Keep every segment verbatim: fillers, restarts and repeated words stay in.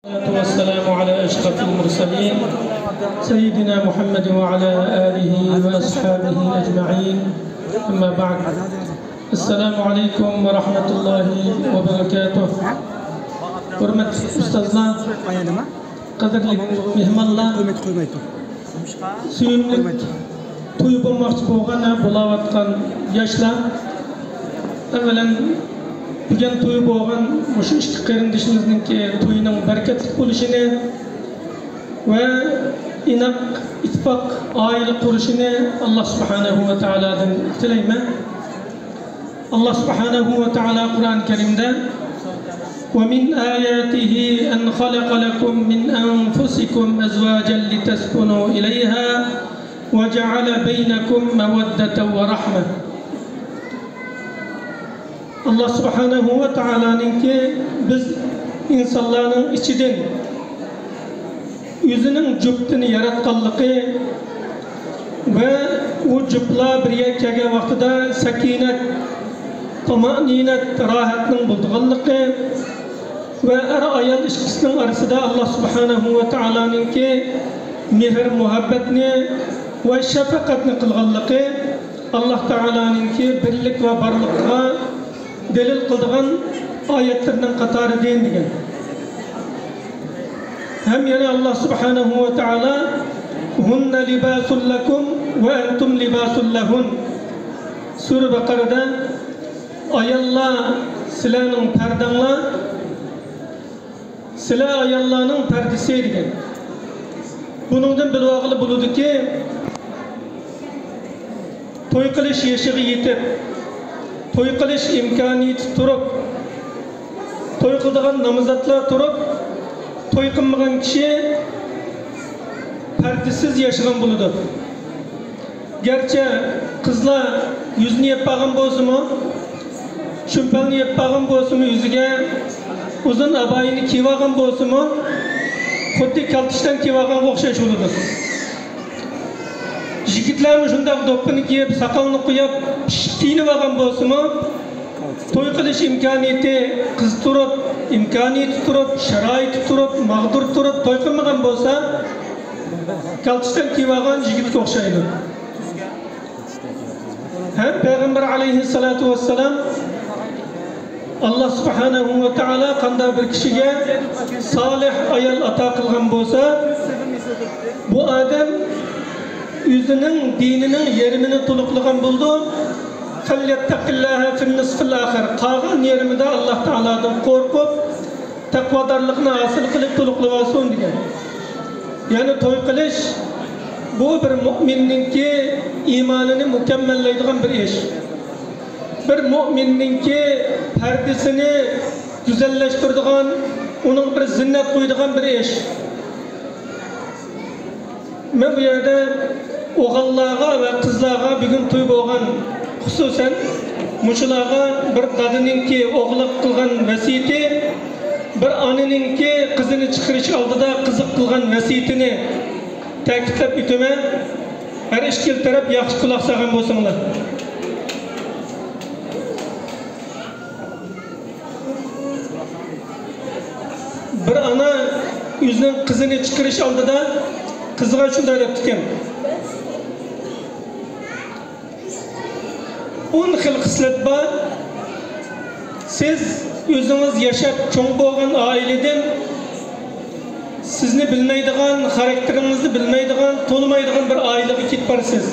والصلاة والسلام على أشرف المرسلين سيدنا محمد وعلى آله وأصحابه أجمعين. أما بعد. السلام عليكم ورحمة الله وبركاته. ھۆرمەتلىك ئۇستازلار، قەدىرلىك مېھمانلار، سۆيۈملۈك توي بولماقچى بولغان ھەم بولاۋاتقان ياشلار، ئەۋۋەلەن بۈگۈن توي بولغان مۇشۇ ئىككى قېرىندىشىمىزنىڭكى تويىنىڭ بەرىكەتلىك بولۇشىنى ۋە ئىناق، ئىتتىپاق ئائىلە قۇرۇشىنى ئاللا سۇبھانەھۇ ۋە تائالادىن تىلەيمەن. ئاللا سۇبھانەھۇ ۋە تائالا قۇرئان كەرىمدە، ومن آياته أن خلق لكم من أنفسكم أزواجا لتسكنوا إليها وجعل بينكم مودة ورحمة. ئاللا سۇبھانەھۇ ۋە تائالانىڭكى بىز ئىنسانلارنىڭ ئىچىدىن ئۆزىنىڭ جۈپتىنى ياراتقانلىقى ۋە ئۇ جۈپلار بىر يەرگە كەلگەن ۋاقتىدا سەكىنەت، تۇمانىنەت، راھەتنىڭ بولىدىغانلىقى ۋە ئەر-ئايال ئىككىسىنىڭ ئارىسىدا ئاللا سۇبھانەھۇ ۋە تائالانىڭكى مېھىر-مۇھەببەتنى ۋە شەپەقەتنى قىلغانلىقى، ئاللا تائالانىڭكى بىرلىك ۋە بارلىقىغا دەلىل قىلىدىغان ئايەتلىرىنىڭ قاتارىدىن دېگەن. ھەم يەنە ئاللا سۇبھانەھۇ ۋە تائالا، هن لباس لكم وأنتم لباس لهن. سۈرە بەقەرەدە، ئاياللار سىلەرنىڭ پەردەڭلار، سىلەر ئاياللارنىڭ پەردىسى دېگەن. بۇنىڭدىن بىلىۋالغىلى بولىدۇكى، توي قىلىش يېشىغا يېتىپ، توي قىلىش ئىمكانىيىتى تۇرۇپ، توي قىلىدىغان نامزاتلار تۇرۇپ، توي قىلمىغان كىشى پەردىسىز ياشىغان بولىدۇ. گەرچە قىزلار يۈزىنى يېپىپ ئالغان بولسىمۇ، شۈمپەلنى يېپىپ ئالغان بولسىمۇ يۈزىگە، ئۇزۇن ئابايىنى كىيىپ ئالغان بولسىمۇ، خۇددى كالتىشتان كىيىپ ئالغانغا ئوخشاش بولىدۇ. يىگىتلەرمۇ شۇنداق دوپپىنى كىيىپ، ساقالنى قويۇپ، پىشىپ كىيىنىپ ئالغان بولسىمۇ، توي قىلىش ئىمكانىيىتى، قىز تۇرۇپ، ئىمكانىيىتى تۇرۇپ، شارائىتى تۇرۇپ، ماغدۇر تۇرۇپ توي قىلمىغان بولسا، كالتىشتان كىيىپ ئالغان يىگىتكە ئوخشايدۇ. ھەم پەيغەمبەر ئەلەيھىسسالاتۇ ۋەسسالام، ئاللا سۇبھانەھۇ ۋە تائالا قانداق بىر كىشىگە سالىھ ئايال ئاتا قىلغان بولسا، بۇ ئادەم ئۆزىنىڭ دىنىنىڭ يېرىمىنى تولۇقلىغان بولىدۇ. فَلْيَتَّقِ اللَّهَ فِي النِّصْفِ الْآخِرِ. قالغان يېرىمىدە ئاللا تائالادىن قورقۇپ، تەقۋادارلىقنى ھاسىل قىلىپ تولۇقلىۋالسۇن دېگەن. يەنى توي قىلىش، بۇ بىر مۆمىننىڭكى ئىمانىنى مۇكەممەللەيدىغان بىر ئىش. بىر مۆمىننىڭكى پەردىسىنى گۈزەللەشتۈرىدىغان، ئۇنىڭ بىر زىننەت قويىدىغان بىر ئىش. مەن بۇ يەردە ئوغۇللارغا ۋە قىزلارغا بۈگۈن توي بولغان، خۇسۇسەن مۇشۇلارغا بىر دادىنىڭكى ئوغلىغا قىلغان ۋەسىيىتى، بىر ئانىنىڭكى قىزىنى چىقىرىش ئالدىدا قىزىغا قىلغان ۋەسىيىتىنى تەكىتلەپ ئۆتىمەن. ھەر ئىككىلا تەرەپ ياخشى قۇلاق سالغان بولساڭلار. بىر ئانا ئۆزىنىڭ قىزىنى چىقىرىش ئالدىدا قىزىغا شۇنداق دەپتىكەن، ئون خىل خىسلەت بار. سىز ئۆزىڭىز ياشاپ چوڭ بولغان ئائىلىدىن سىزنى بىلمەيدىغان، خاراكتېرىڭىزنى بىلمەيدىغان، تونۇمايدىغان بىر ئائىلىگە كېتىپ بارىسىز.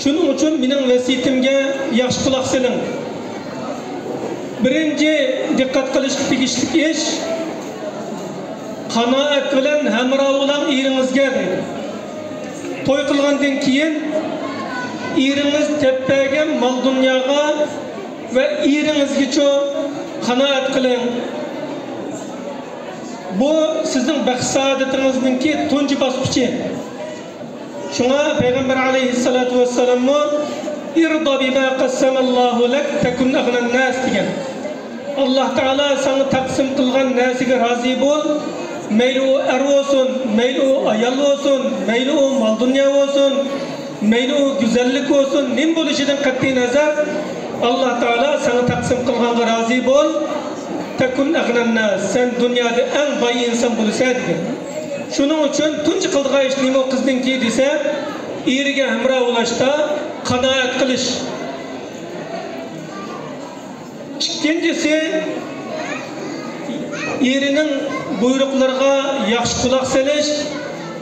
شۇنىڭ ئۈچۈن مېنىڭ ۋەسىيىتىمگە ياخشى قۇلاق سېلىڭ. بىرىنچى دىققەت قىلىشقا تېگىشلىك ئىش، قانائەت بىلەن ھەمراھ بولۇڭ ئېرىڭىزگە دەيدۇ. توي قىلغاندىن كېيىن ئېرىڭىز تېپىپ بەرگەن مال-دۇنياغا ۋە ئېرىڭىزگىچۇ قانائەت قىلىڭ. بۇ سىزنىڭ بەخت-سائادىتىڭىزنىڭكى تۇنجى باسقۇچى. شۇڭا پەيغەمبەر ئەلەيھىسسالاتۇ ۋەسسالاممۇ، ارض بما قسم الله لك تكن أغنى الناس دېگەن. ئاللا تائالا ساڭا تەقسىم قىلغان نەرسىگە رازى بول. مەيلى ئۇ ئەر بولسۇن، مەيلى ئۇ ئايال بولسۇن، مەيلى ئۇ مال-دۇنيا بولسۇن، مەيلى ئۇ گۈزەللىك بولسۇن، نېمە بولۇشىدىن قەتئىينەزەر، ئاللا تائالا ساڭا تەقسىم قىلغانغا رازى بول. تەكۇن ئەغنەنناس، سەن دۇنيادا ئەڭ باي ئىنسان بولىسەن دېگەن. شۇنىڭ ئۈچۈن تۇنجى قىلىدىغان ئىش نېمە قىزنىڭكى دېسە، ئېرىگە ھەمراھ بولۇشتا قانائەت قىلىش. ئىككىنچىسى، ئېرىنىڭ بۇيرۇقلىرىغا ياخشى قۇلاق سېلىش،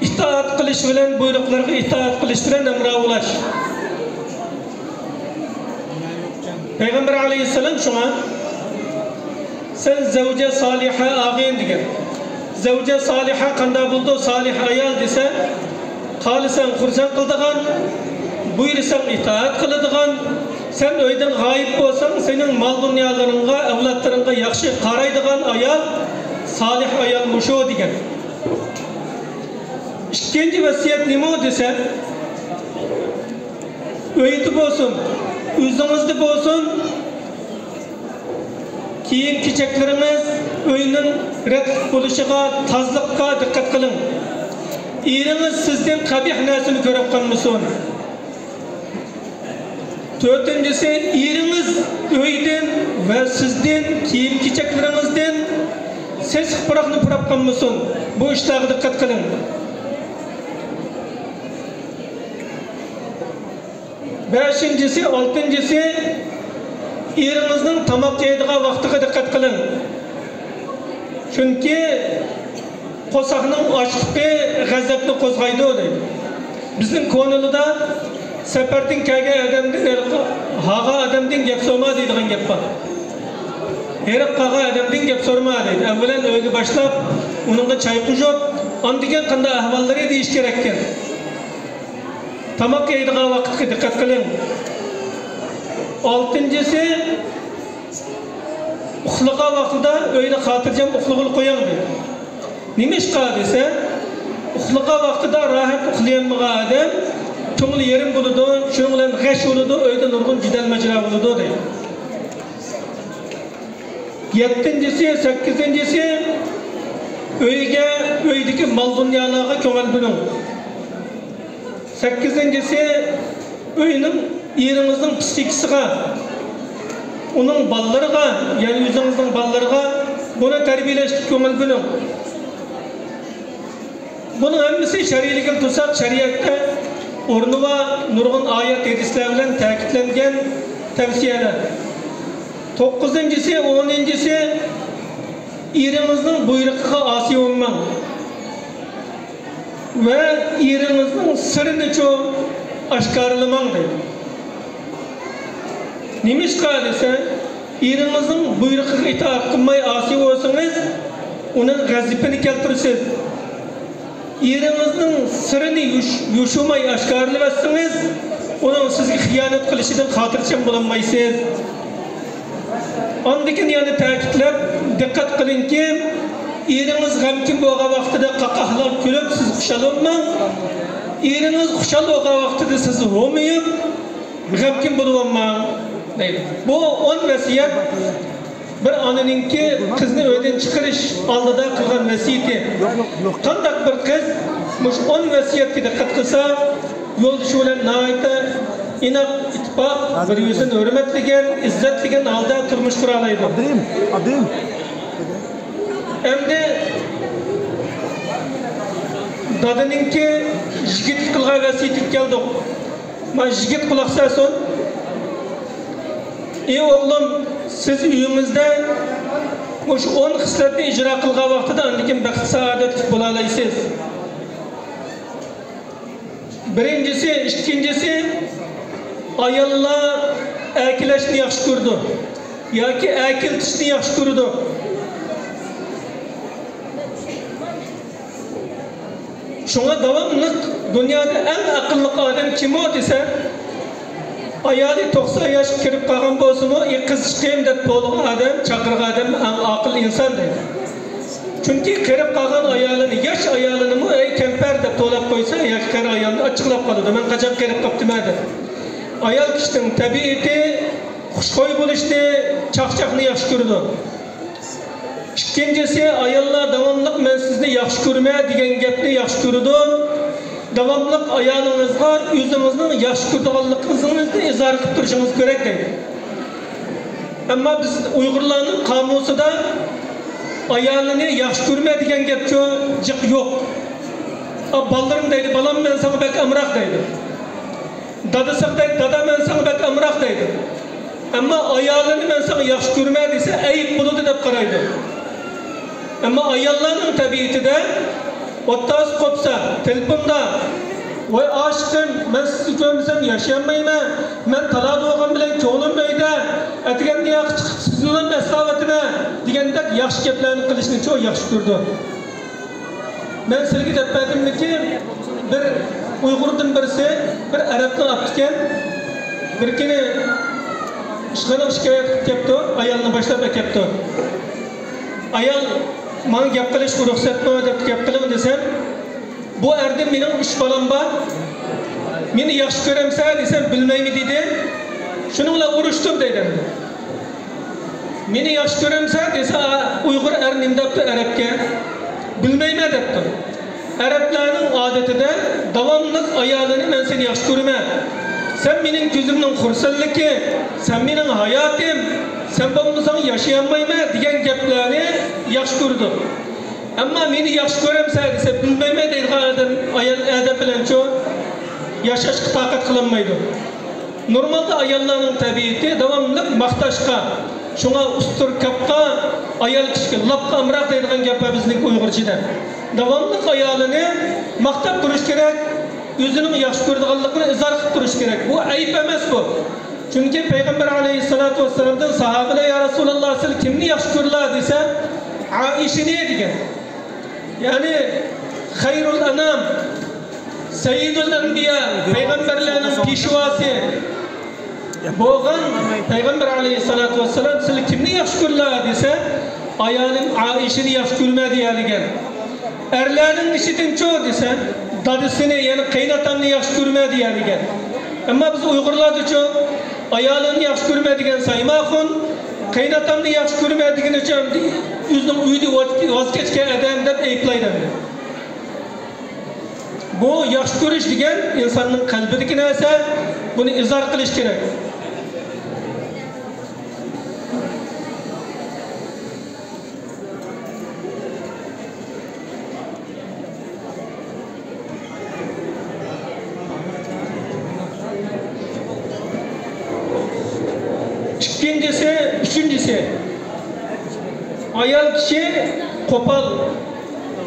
ئىتائەت قىلىش بىلەن، بۇيرۇقلىرىغا ئىتائەت قىلىش بىلەن ھەمراھ بولاش. پەيغەمبەر ئەلەيھىسسالام شۇڭا، سەن زەۋجە سالىھە ئالغىن دېگەن. زەۋجە سالىھە قانداق بولىدۇ؟ سالىھ ئايال دېسە، خالىساڭ خۇرسەن قىلىدىغان، بۇيرۇساڭ ئىتائەت قىلىدىغان، سەن ئۆيدىن غايىب بولساڭ، سېنىڭ مال-دۇنيالىرىڭغا، ئەۋلادلىرىڭغا ياخشى قارايدىغان ئايال، سالىھ ئايال مۇشۇ دېگەن. ئىككىنچى ۋەسىيەت نېمە دېسە، ئۆيدە بولسۇن، ئۆزىڭىزدە بولسۇن، كىيىم-كېچەكلىرىڭىز ئۆينىڭ رەتلىك بولۇشىغا، تازىلىققا دىققەت قىلىڭ. ئېرىڭىز سىزدىن قەبىھ نەرسىنى كۆرۈپ قالمىسۇن. تۆتىنچىسى، ئېرىڭىز ئۆيدىن ۋە سىزدىن، كىيىم-كېچەكلىرىڭىزدىن سېسىق پۇراقنى پۇراپ قالمىسۇن. بۇ ئىشلارغا دىققەت قىلىڭ. بەشىنچىسى، ئالتىنچىسى، ئېرىڭىزنىڭ تاماق يەيدىغان ۋاقتىغا دىققەت قىلىڭ. چۈنكى قورساقنىڭ ئاچلىقى غەزەپنى قوزغايدۇ دەيدۇ. بىزنىڭ كونىلىدا سەپەردىن كەلگەن ئادەمدىن، ھېرىپ قالغان ئادەمدىن گەپ سورىما دەيدىغان گەپ بار. ھېرىپ قالغان ئادەمدىن گەپ سورىما دەيدۇ. ئەۋۋەلەن ئۆيگە باشلاپ، ئۇنىڭغا چاي قۇيۇپ، ئاندىن كېيىن قانداق ئەھۋاللىرى دېيىش كېرەككەن. تاماق يەيدىغان ۋاقىتقا دىققەت قىلىڭ. ئالتىنچىسى، ئۇخلىغان ۋاقتىدا ئۆيدە خاتىرجەم ئۇخلىغىلى قويۇڭ دەيدۇ. نېمىشقا دېسە، ئۇخلىغان ۋاقتىدا راھەت ئۇخلىيالمىغان ئادەم كۆڭلى يېرىم بولىدۇ، شۇنىڭ بىلەن غەش بولىدۇ، ئۆيدە نۇرغۇن جېدەل ماجىرا بولىدۇ دەيدۇ. يەتتىنچىسى، سەككىزىنچىسى، ئۆيگە، ئۆيدىكى مال-دۇنيالارغا كۆڭۈل بۆلۈڭ. سەككىزىنچىسى، ئۆينىڭ، ئېرىڭىزنىڭ پىسخىكىسىغا، ئۇنىڭ بالىلىرىغا، يەنى ئۆزىڭىزنىڭ بالىلىرىغا بۇنى تەربىيەلەشكە كۆڭۈل بۆلۈڭ. بۇنىڭ ھەممىسى شەرئىيلىكىنى تۇتساق، شەرىئەتتە ئورنى بار نۇرغۇن ئايەت، ھەدىسلەر بىلەن تەكىتلەنگەن تەۋسىيەلەر. توققۇزىنچىسى، ئونىنچىسى، ئېرىڭىزنىڭ بۇيرۇقىغا ئاسىي بولماڭ. ۋە ئېرىڭىزنىڭ سىرىنىچۇ ئاشكارىلىماڭ دەيدۇ. نېمىشقا دېسە، ئېرىڭىزنىڭ بۇيرۇقىغا ئىتائەت قىلماي ئاسىي بولسىڭىز، ئۇنىڭ غەزىپىنى كەلتۈرىسىز. ئېرىڭىزنىڭ سىرىنى يوش-، يوشۇرماي ئاشكارىلىۋەتسىڭىز، ئۇنىڭ سىزگە خىيانەت قىلىشىدىن خاتىرجەم بولالمايسىز. ئاندىن كېيىن يەنە تەكىتلەپ، دىققەت قىلىڭكى، ئېرىڭىز غەمكىن بولغان ۋاقتىدا قاقاھلاپ كۈلۈپ، سىز خۇشال بولماڭ. ئېرىڭىز خۇشال بولغان ۋاقتىدا سىز ھومىيىپ، غەمكىن بولۇۋالماڭ، دەيدۇ. بۇ ئون ۋەسىيەت بىر ئانىنىڭكى قىزنى ئۆيدىن چىقىرىش ئالدىدا قىلغان ۋەسىيىتى. قانداق بىر قىز مۇشۇ ئون ۋەسىيەتكە دىققەت قىلسا، يولدىشى بىلەن ناھايىتى ئىناق، ئىتتىپاق، بىر-بىرسىنى ھۆرمەتلىگەن، ئىززەتلىگەن ھالدا تۇرمۇش قۇرالايدۇ. ئابدۇرېھىم، ئابدۇرېھىم. ئەمدى دادىنىڭكى يىگىتكە قىلغان ۋەسىيىتىگە كەلدۇق. مانا يىگىت قۇلاق سالسۇن. ئى ئوغلۇم، سىز ئۆيىڭىزدە مۇشۇ ئون خىسلەتنى ئىجرا قىلغان ۋاقتىدا ئاندىن كېيىن بەخت-سائادەتلىك بولالايسىز. بىرىنچىسى، ئىككىنچىسى، ئاياللار ئەركىلەشنى ياخشى كۆرىدۇ ياكى ئەركىلىتىشنى ياخشى كۆرىدۇ. شۇڭا داۋاملىق دۇنيادا ئەڭ ئەقىللىق ئادەم كىمۇ دېسە، ئايالى توقسان ياشقا كىرىپ قالغان بولسىمۇ، ئى قىزىقىم دەپ توۋلىغان ئادەم، چاقىرغان ئادەم ئەڭ ئاقىل ئىنسان دەيدۇ. چۈنكى قېرىپ قالغان ئايالىنى، ياش ئايالىنىمۇ ئەي كەمپەر دەپ توۋلاپ قويسا، ياكى قېرى ئايالنى ئاچچىقلاپ قالىدۇ، مەن قاچان قېرىپ قاپتىمەن دەپ. ئايال كىشىنىڭ تەبىئىتى خۇشخۇي بولۇشنى، چاقچاقنى ياخشى كۆرىدۇ. ئىككىنچىسى، ئاياللار داۋاملىق مەن سىزنى ياخشى كۆرىمەن دېگەن گەپنى ياخشى كۆرىدۇ. داۋاملىق ئايالىڭىزغا ئۆزىڭىزنىڭ ياخشى كۆرىدىغانلىقىڭىزنى ئىزھار قىلىپ تۇرۇشىڭىز كېرەك دەيدۇ. ئەمما بىز ئۇيغۇرلارنىڭ قامۇسىدا ئايالىنى ياخشى كۆرمە دېگەن گەپچۇ جىق يوق. ئا، بالىلىرىم دەيدۇ، بالام مەن ساڭا بەك ئامراق دەيدۇ. دادىسىغا دەيدۇ، دادا مەن ساڭا بەك ئامراق دەيدۇ. ئەمما ئايالىنى مەن ساڭا ياخشى كۆرمە دېسە ئەيىب بولىدۇ دەپ قارايدۇ. ئەمما ئاياللارنىڭ تەبىئىتىدە ئوتتاز قوپسا، تېلېفوندا، ۋاي ئاشىقىم، مەن سىزنى كۆرمىسەم ياشىيالمايمەن، مەن تالادا بولغان بىلەن كۆڭلۈم ئۆيدە، ئەتىگەندە ياققا چىقىپ سىزنىلا ئەسلەۋاتىمەن دېگەندەك ياخشى گەپلەرنى قىلىشنى چوڭ ياخشى كۆرىدۇ. مەن سىلىگە دەپ بەردىممىكى، بىر ئۇيغۇردىن بىرسى بىر ئەرەبنى ئاپتىكەن، بىر كۈنى ئىشخانىغا شىكايەت قىلىپ كەپتۇ، ئايالنى باشلاپ ئەكەپتۇ. ئايال ماڭا گەپ قىلىشقا رۇخسەتمۇ دەپ گەپ قىلىڭ دېسەم، بۇ ئەردىن مېنىڭ ئۈچ بالام بار، مېنى ياخشى كۆرەمسەن دېسەم، بىلمەيمەن دېدى. شۇنىڭ بىلەن ئۇرۇشتۇم دەيدۇ. مېنى ياخشى كۆرەمسەن دېسە، ئۇيغۇر ئەر نېمە دەپتۇ ئەرەبكە؟ بىلمەيمەن دەپتۇ. ئەرەبلەرنىڭ ئادىتىدە داۋاملىق ئايالىنى مەن سېنى ياخشى كۆرىمەن، سەن مېنىڭ كۆزۈمنىڭ خۇرسەنلىكى، سەن مېنىڭ ھاياتىم، سەن بولمىساڭ ياشىيالمايمەن دېگەن گەپلەرنى ياخشى كۆرىدۇ. ئەمما مېنى ياخشى كۆرەمسەن دېسە، بىلمەيمەن دەيدىغان ئادەم، ئايال ئادەم بىلەنچۇ ياشاشقا تاقەت قىلالمايدۇ. نورمالدا ئاياللارنىڭ تەبىئىتى داۋاملىق ماختاشقا، شۇڭا ئۇستۇر كاپقا، ئايال كىشىگە لاپقا ئامراق دەيدىغان گەپ بار بىزنىڭ ئۇيغۇرچىدا. داۋاملىق ئايالىنى ماختاپ تۇرۇش كېرەك، ئۆزىنىڭ ياخشى كۆرىدىغانلىقىنى ئىزھار قىلىپ تۇرۇش كېرەك. بۇ ئەيىب ئەمەس بۇ. چۈنكى پەيغەمبەر ئەلەيھىسسالاتۇ ۋەسسالامدىن ساھابىلەر، يا رەسۇلاللا، سىلەر كىمنى ياخشى كۆرىلا دېسە، ئائىشىنى دېگەن. يەنى خەيرۇل ئەنام، سەييىدۇل ئەنبىيا، پەيغەمبەرلەرنىڭ پېشۋاسى بولغان پەيغەمبەر ئەلەيھىسسالاتۇ ۋەسسالام، سىلەر كىمنى ياخشى كۆرىلا دېسە، ئايالىم ئائىشىنى ياخشى كۆرىمەن دېيەلىگەن. ئەرلەرنىڭ ئىچىدىنچۇ دېسە، دادىسىنى، يەنى قېيىنئاتامنى ياخشى كۆرىمەن دېيەلىگەن. ئەمما بىز ئۇيغۇرلاردىچۇ، ئايالىمنى ياخشى كۆرىمەن دېگەن سايماخۇن، قېيىنئاتامنى ياخشى كۆرىمەن دېگىنىچە ئۆزىنىڭ ئۆيىدە ۋاز، ۋاز كەچكەن ئادەم دەپ ئەيىبلەيدۇ ئەمدى. بۇ ياخشى كۆرۈش دېگەن ئىنساننىڭ قەلبىدىكى نەرسە، بۇنى ئىزھار قىلىش كېرەك. ئىككىنچىسى، ئۈچىنچىسى، ئايال كىشى قوپال،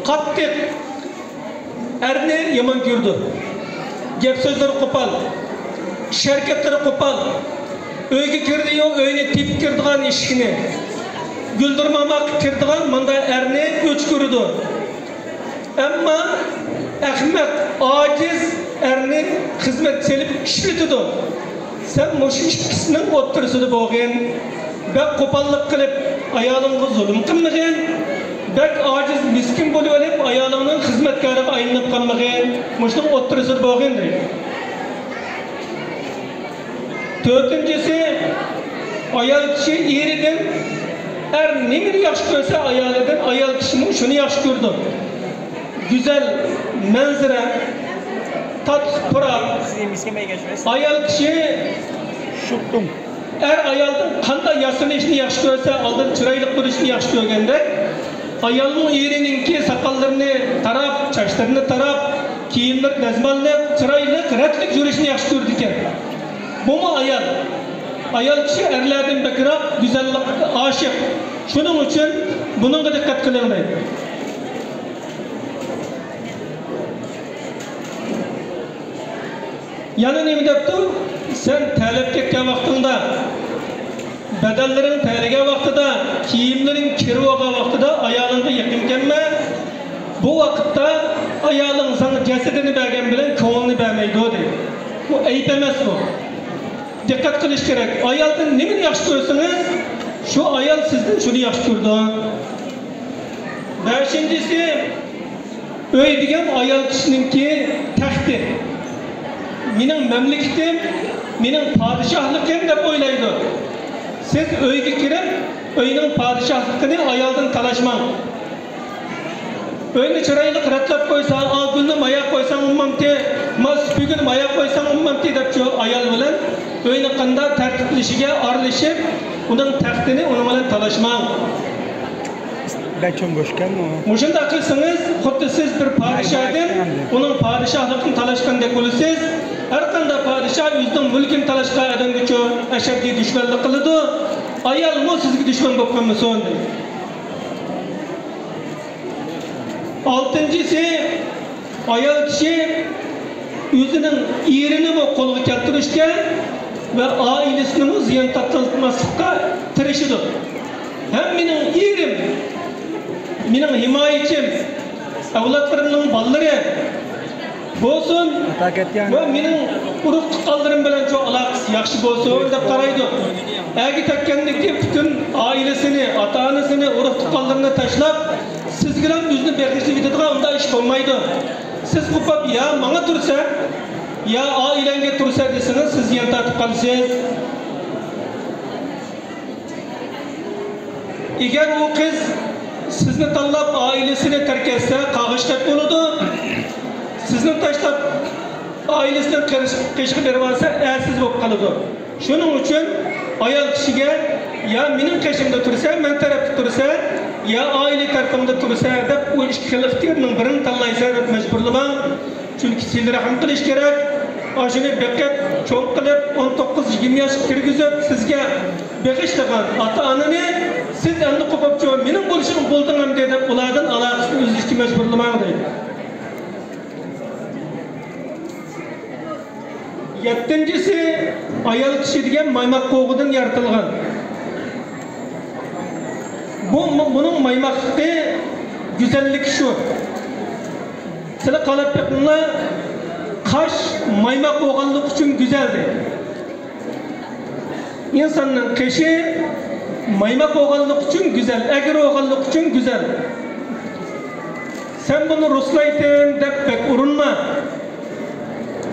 قاتتىق، ئەرنى يامان كۆرىدۇ. گەپ سۆزلىرى قوپال، ئىش ھەرىكەتلىرى قوپال. ئۆيگە كىردى-يۇ، ئۆينى تېپىپ كىرىدىغان ئىشىكنى، گۈلدۈرماماق كىرىدىغان مۇنداق ئەرنى ئۆچ كۆرىدۇ. ئەمما ئەخمەق، ئاجىز ئەرنى خىزمەت سېلىپ ئىشلىتىدۇ. سەن مۇشۇ ئىككىسىنىڭ ئوتتۇرىسىدا بولغىن. بەك قوپاللىق قىلىپ ئايالىڭغا زۇلۇم قىلمىغىن. بەك ئاجىز، مىسكىن بولۇۋېلىپ ئايالىڭنىڭ خىزمەتكارىغا ئايلىنىپ قالمىغىن. مۇشۇنىڭ ئوتتۇرىسىدا بولغىن دەيدۇ. تۆتىنچىسى، ئايال كىشى ئېرىدىن، ئەر نېمىنى ياخشى كۆرسە ئايالىدىن، ئايال كىشىمۇ شۇنى ياخشى كۆرىدۇ. گۈزەل مەنزىرە، تاتلىق پۇراق. ئايال كىشى، ئەر ئايالدىن قانداق ياسىنىشنى ياخشى كۆرسە، ئالدىن چىرايلىق بولۇشنى ياخشى كۆرگەندەك، ئايالمۇ ئېرىنىڭكى ساقاللىرىنى تاراپ، چاچلىرىنى تاراپ، كىيىملىرى دەزماللىنىپ، چىرايلىق، رەتلىك يۈرۈشنى ياخشى كۆرىدىكەن. بۇمۇ ئايال. ئايال كىشى ئەرلەردىن بەكرەك گۈزەللىككە ئاشىق. شۇنىڭ ئۈچۈن بۇنىڭغا دىققەت قىلىڭ دەيدۇ. يەنە نېمە دەپتۇ؟ سەن تەرلەپ كەتكەن ۋاقتىڭدا، بەدەنلىرىڭ تەرلىگەن ۋاقتىدا، كىيىملىرىڭ كىرىپ بولغان ۋاقتىدا ئايالىڭغا يېقىن كەلمە. بۇ ۋاقىتتا ئايالىڭ ساڭا جەسىتىنى بەرگەن بىلەن كۆڭلىنى بەرمەيدۇ دەيدۇ. بۇ ئەيىب ئەمەس بۇ. دىققەت قىلىش كېرەك. ئايالدىن نېمىنى ياخشى كۆرسىڭىز، شۇ ئايال سىزدىن شۇنى ياخشى كۆرىدۇ. بەشىنچىسى، ئۆي دېگەن ئايال كىشىنىڭكى تەختى. مېنىڭ مەملىكىتىم، مېنىڭ پادىشاھلىقىم دەپ ئويلايدۇ. سىز ئۆيگە كىرىپ، ئۆينىڭ پادىشاھلىقىنى ئايالدىن تالاشماڭ. ئۆينى چىرايلىق رەتلەپ قويسا، ئا، گۈلنى ماياق قويساڭ بولمامتى، ما، سۈپۈرگىنى ماياق قويساڭ بولمامتى دەپ شۇ ئايال بىلەن ئۆينى قانداق تەرتىپلىشىگە ئارىلىشىپ، ئۇنىڭ تەختىنى ئۇنىڭ بىلەن تالاشماڭ. بەك چوڭ بوشكەنمۇ؟ مۇشۇنداق قىلسىڭىز، خۇددى سىز بىر پادىشاھتىن ئۇنىڭ پادىشاھلىقىنى تالاشقاندەك بولىسىز. ھەر قانداق پادىشاھ ئۆزىنىڭ مۈلكىنى تالاشقان ئادەمگىچۇ ئەشەددىي دۈشمەنلىك قىلىدۇ. ئايالمۇ سىزگە دۈشمەن بولۇپ قالمىسۇن، دەيدۇ. ئالتىنچىسى، ئايال كىشى ئۆزىنىڭ ئېرىنىمۇ قولغا كەلتۈرۈشكە ۋە ئائىلىسىنىمۇ زىيان تارتماسلىققا تىرىشىدۇ. ھەم مېنىڭ ئېرىم، مېنىڭ ھىمايىچىم، ئەۋلادلىرىمنىڭ بالىلىرى بولسۇن ۋە مېنىڭ ئۇرۇق تۇغقانلىرىم بىلەن شۇ ئالاقىسى ياخشى بولسۇن دەپ قارايدۇ. ئەگە تەگكەندىكى پۈتۈن ئائىلىسىنى، ئاتا-ئانىسىنى، ئۇرۇق تۇغقانلىرىنى تاشلاپ، سىز بىلەن ئۆزىنى بېغىشلىۋېتىدىغان ئۇنداق ئىش بولمايدۇ. سىز قوپۇپ، يا ماڭا تۇرسا، يا ئائىلەڭگە تۇرسا دېسىڭىز، سىز زىيان تارتىپ قالىسىز. ئەگەر ئۇ قىز سىزنى تاللاپ، ئائىلىسىنى تەرك ئەتسە، قاغىشتەك بولىدۇ. سىزنى تاشلاپ، ئائىلىسىنىڭ قېرىش-، قېشىغا بېرىۋالسا، ئەرسىز بولۇپ قالىدۇ. شۇنىڭ ئۈچۈن ئايال كىشىگە يا مېنىڭ قېشىمدا تۇرسا، مەن تەرەپتە تۇرسا، يا ئائىلە تەرىپىڭدە تۇرسا دەپ، ئۇ ئىككى خىل ئىختىيارنىڭ بىرىنى تاللايسەن دەپ مەجبۇرلىماڭ. چۈنكى سىلە رەھىم قىلىش كېرەك. ئاشۇنى بېقىپ، چوڭ قىلىپ، ئون توققۇز يىگىرمە ياشقا كىرگۈزۈپ، سىزگە بېغىشلىغان ئاتا-ئانىنى سىز ئەمدى قوپۇپ، مېنىڭ بولۇشۇم بولدىڭ ئەمدى دەپ، ئۇلاردىن ئالاقىسىنى ئۈزۈشكە مەجبۇرلىماڭ دەيدۇ. يەتتىنچىسى، ئايال كىشى دېگەن مايماق قوغىدىن يارىتىلغان. بۇ، بۇنىڭ مايماقلىقى، گۈزەللىكى شۇ. سىلى قالاپ بېقىڭلار، قاش مايماق بولغانلىقى ئۈچۈن گۈزەل دەيدۇ. ئىنساننىڭ قېشى مايماق بولغانلىقى ئۈچۈن گۈزەل، ئەگرى بولغانلىقى ئۈچۈن گۈزەل. سەن بۇنى رۇسلايتىن دەپ بەك ئۇرۇنما.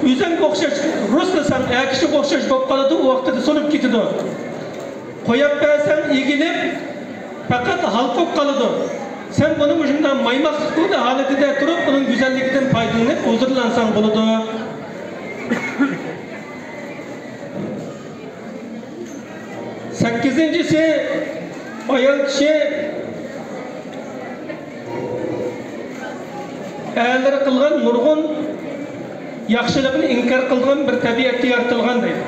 ئۆزۈڭگە ئوخشاش رۇسلىساڭ، ئەر كىشىگە ئوخشاش بولۇپ قالىدۇ، ئۇ ۋاقتىدا سۇنۇپ كېتىدۇ. قويۇپ بەرسەڭ ئېگىلىپ، پەقەت ھالقىپ قالىدۇ. سەن بۇنى مۇشۇنداق مايماقلىق ھالىتىدە تۇرۇپ، ئۇنىڭ گۈزەللىكىدىن پايدىلىنىپ ھۇزۇرلانساڭ بولىدۇ. سەككىزىنچىسى، ئايال كىشى ئەرلىرى قىلغان نۇرغۇن ياخشىلىقنى ئىنكار قىلىدىغان بىر تەبىئەتتە يارىتىلغان دەيدۇ.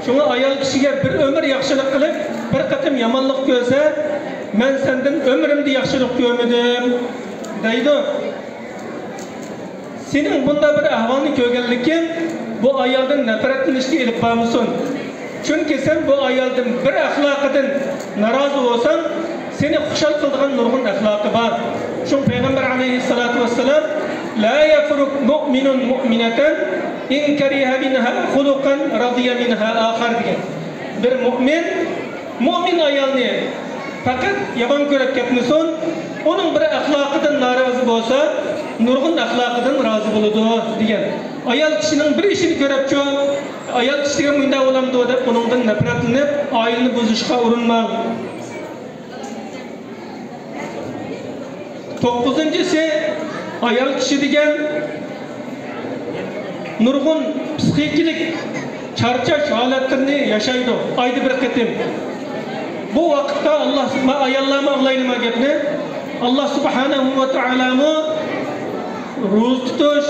شۇڭا ئايال كىشىگە بىر ئۆمۈر ياخشىلىق قىلىپ، بىر قېتىم يامانلىق كۆرسە، مەن سەندىن ئۆمرۈمدە ياخشىلىق كۆرمىدىم دەيدۇ. سېنىڭ بۇنداق بىر ئەھۋالنى كۆرگەنلىكىڭ بۇ ئايالدىن نەپرەتلىنىشكە ئېلىپ بارمىسۇن؟ چۈنكى سەن بۇ ئايالدىن بىر ئەخلاقىدىن نارازى بولساڭ، سېنى خۇشال قىلىدىغان نۇرغۇن ئەخلاقى بار. شۇڭا پەيغەمبەر ئەلەيھىسسالاتۇ ۋەسسالام، لا يفرق مؤمن مؤمنة إن كره منها خلقا رضي منها آخر دېگەن. بىر مۆمىن مۆمىن ئايالنى پەقەت يامان كۆرۈپ كەتمىسۇن، ئۇنىڭ بىر ئەخلاقىدىن نارازى بولسا، نۇرغۇن ئەخلاقىدىن رازى بولىدۇ، دېگەن. ئايال كىشىنىڭ بىر ئىشىنى كۆرۈپچۇ، ئايال كىشى دېگەن مۇنداق بولامدۇ دەپ، ئۇنىڭدىن نەپرەتلىنىپ، ئائىلىنى بۇزۇشقا ئۇرۇنماڭ. توققۇزىنچىسى، ئايال كىشى دېگەن نۇرغۇن پسىخىكىلىق چارچاش ھالەتلىرىنى ياشايدۇ، ئايدا بىر قېتىم. بۇ ۋاقىتتا ئاللا، مەن ئاياللارمۇ ئاڭلايلى ما گەپنى، ئاللا سۇبھانەھۇ ۋە تائالامۇ روزا تۇتۇش،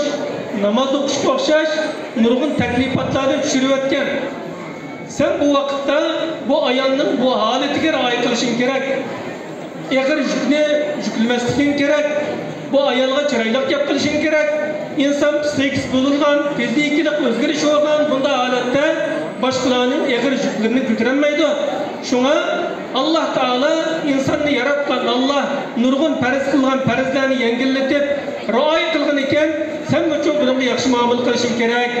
ناماز ئوقۇشقا ئوخشاش نۇرغۇن تەكلىپاتلارنى چۈشۈرۈۋەتكەن. سەن بۇ ۋاقىتتا بۇ ئايالنىڭ بۇ ھالىتىگە رىئايە قىلىشىڭ كېرەك. ئېغىر يۈكنى يۈكلىمەسلىكىڭ كېرەك. بۇ ئايالغا چىرايلىق گەپ قىلىشىڭ كېرەك. ئىنسان پسىخىكىسى بۇزۇلغان، فىزىكىلىق ئۆزگىرىش بولغان بۇنداق ھالەتتە باشقىلارنىڭ ئېغىر يۈكلىرىنى كۆتۈرەلمەيدۇ. شۇڭا ئاللا تائالا ئىنساننى ياراتقان، ئاللا نۇرغۇن پەرز قىلغان پەرزلەرنى يەڭگىللىتىپ رىئايە قىلغان ئىكەن، سەنمۇ شۇ بۇنىڭغا ياخشى مۇئامىلە قىلىشىڭ كېرەك.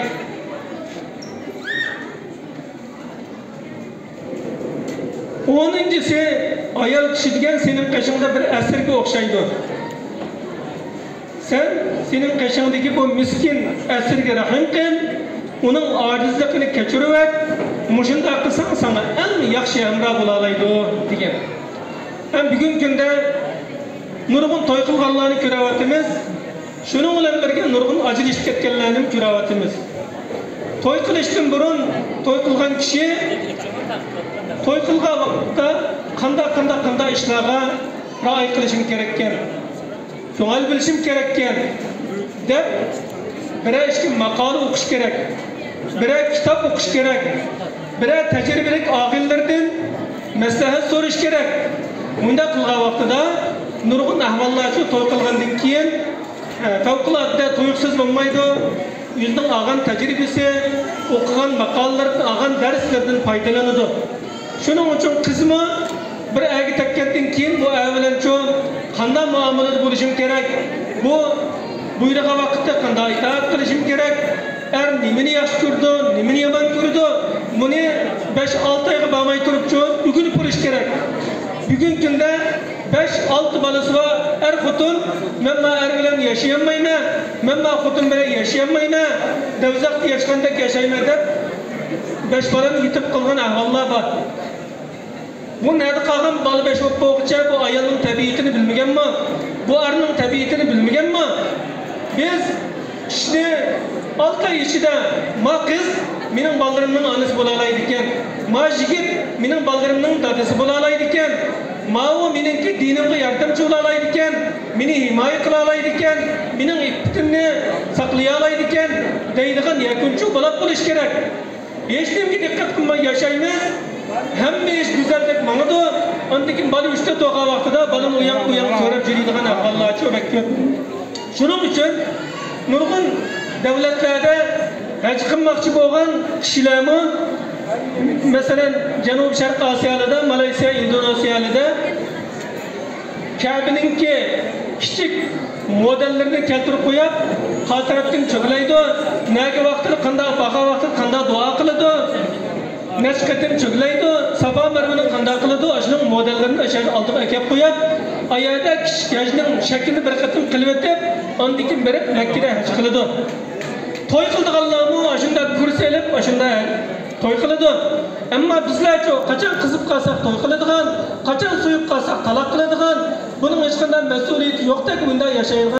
ئونىنچىسى، ئايال كىشى دېگەن سېنىڭ قېشىڭدا بىر ئەسىرگە ئوخشايدۇ. سەن سېنىڭ قېشىڭدىكى بۇ مىسكىن ئەسىرگە رەھىم قىل، ئۇنىڭ ئاجىزلىقىنى كەچۈرۈۋەت، مۇشۇنداق قىلساڭ ساڭا ئەڭ ياخشى ھەمراھ بولالايدۇ، دېگەن. ھەم بۈگۈنكى كۈندە نۇرغۇن توي قىلغانلارنى كۆرۈۋاتىمىز. شۇنىڭ بىلەن بىرگە نۇرغۇن ئاجرىشىپ كەتكەنلەرنىمۇ كۆرۈۋاتىمىز. توي قىلىشتىن بۇرۇن توي قىلغان كىشى توي قىلغان ۋاقىتتا قانداق، قانداق، قانداق ئىشلارغا رىئايە قىلىشىم كېرەككەن، كۆڭۈل بۆلۈشۈم كېرەككەن دەپ، بىرەر ئىككى ماقالە ئوقۇش كېرەك، بىرەر كىتاب ئوقۇش كېرەك، بىرەر تەجرىبىلىك ئاغىنىلىرىدىن مەسلىھەت سورىشى كېرەك. مۇنداق قىلغان ۋاقتىدا نۇرغۇن ئەھۋاللارچۇ توي قىلغاندىن كېيىن، ئە، پەۋقۇلئاددە تۇيۇقسىز بولمايدۇ. ئۆزىنىڭ ئالغان تەجرىبىسى، ئوقۇغان ماقالىلىرىدىن، ئالغان دەرسلىرىدىن پايدىلىنىدۇ. شۇنىڭ ئۈچۈن قىزمۇ بىر ئەرگە تەگكەندىن كېيىن بۇ ئەر بىلەنچۇ قانداق مۇئامىلىدە بولۇشۇم كېرەك؟ بۇ بۇيرۇغان ۋاقىتتا قانداق ئىتائەت قىلىشىم كېرەك؟ ئەر نېمىنى ياخشى كۆرىدۇ، نېمىنى يامان كۆرىدۇ؟ بۇنى بەش-ئالتە ئايغا بارماي تۇرۇپچۇ ئۆگىنىپ بولۇش كېرەك. بۈگۈنكى كۈندە بەش-ئالتە بالىسى بار ئەر-خوتۇن، «مەن ما ئەر بىلەن ياشىيالمايمەن، مەن ما خوتۇن بىلەن ياشىيالمايمەن، دوزاختا ياشىغاندەك ياشايمەن» دەپ، بەش بالىنى يېتىم قىلغان ئەھۋاللار بار. بۇ نەدە قالغان بالا بەش بولۇپ بولغۇچە بۇ ئايالنىڭ تەبىئىتىنى بىلمىگەنمۇ؟ بۇ ئەرنىڭ تەبىئىتىنى بىلمىگەنمۇ؟ بىز ئىشنى ئالتە ئاي ئىچىدە، ما قىز مېنىڭ بالىلىرىمنىڭ ئانىسى بولالايدىكەن، ما يىگىت مېنىڭ بالىلىرىمنىڭ دادىسى بولالايدىكەن، ماۋۇ مېنىڭكى دىنىمغا ياردەمچى بولالايدىكەن، مېنى ھىمايە قىلالايدىكەن، مېنىڭ ئىپپىتىمنى ساقلىيالايدىكەن دەيدىغان يەكۈنچۈ بولاپ بولۇش كېرەك. ھېچنېمىگە دىققەت قىلماي ياشايمىز. ھەممە ئىش گۈزەلدەك ماڭىدۇ. ئاندىن كېيىن بالا ئۈچ تۆت بولغان ۋاقتىدا بالىنى ئۇياق-بۇياق سۆرەپ يۈرىدىغان ئەھۋاللارچۇ بەك كۆپ. شۇنىڭ ئۈچۈن نۇرغۇن دۆلەتلەردە ھەج قىلماقچى بولغان كىشىلەرمۇ، مەسىلەن، جەنۇبىي شەرق ئاسىيالىدا، مالايسىيا، ئىندونېزىيالىدا كەبىنىڭكى كىچىك مودېللىرىنى كەلتۈرۈپ قويۇپ، قا تەرەپتىن چۆگىلەيدۇ، نەگە ۋاقتىدا قانداق، باغا ۋاقتىدا قانداق دۇئا قىلىدۇ، نەچچە قېتىم چۆگىلەيدۇ، ساپا مەرۋىنى قانداق قىلىدۇ، ئاشۇنىڭ مودېللىرىنى ئاشۇ يەرگە ئالدىغا ئەكەپ قويۇپ، ئايەردە كىچىك ھەجنىڭ شەكلىنى بىر قېتىم قىلىۋېتىپ، ئاندىن كېيىن بېرىپ مەككىدە ھەج قىلىدۇ. توي قىلىدىغانلارمۇ ئاشۇنداق كۇرس ئېلىپ، ئاشۇنداق توي قىلىدۇ. ئەمما بىزلەرچۇ، قاچان قىزىپ قالساق توي قىلىدىغان، قاچان سۆيۈپ قالساق تالاق قىلىدىغان، بۇنىڭ ھېچقانداق مەسئۇلىيىتى يوقتەك مۇنداق ياشايدىغان.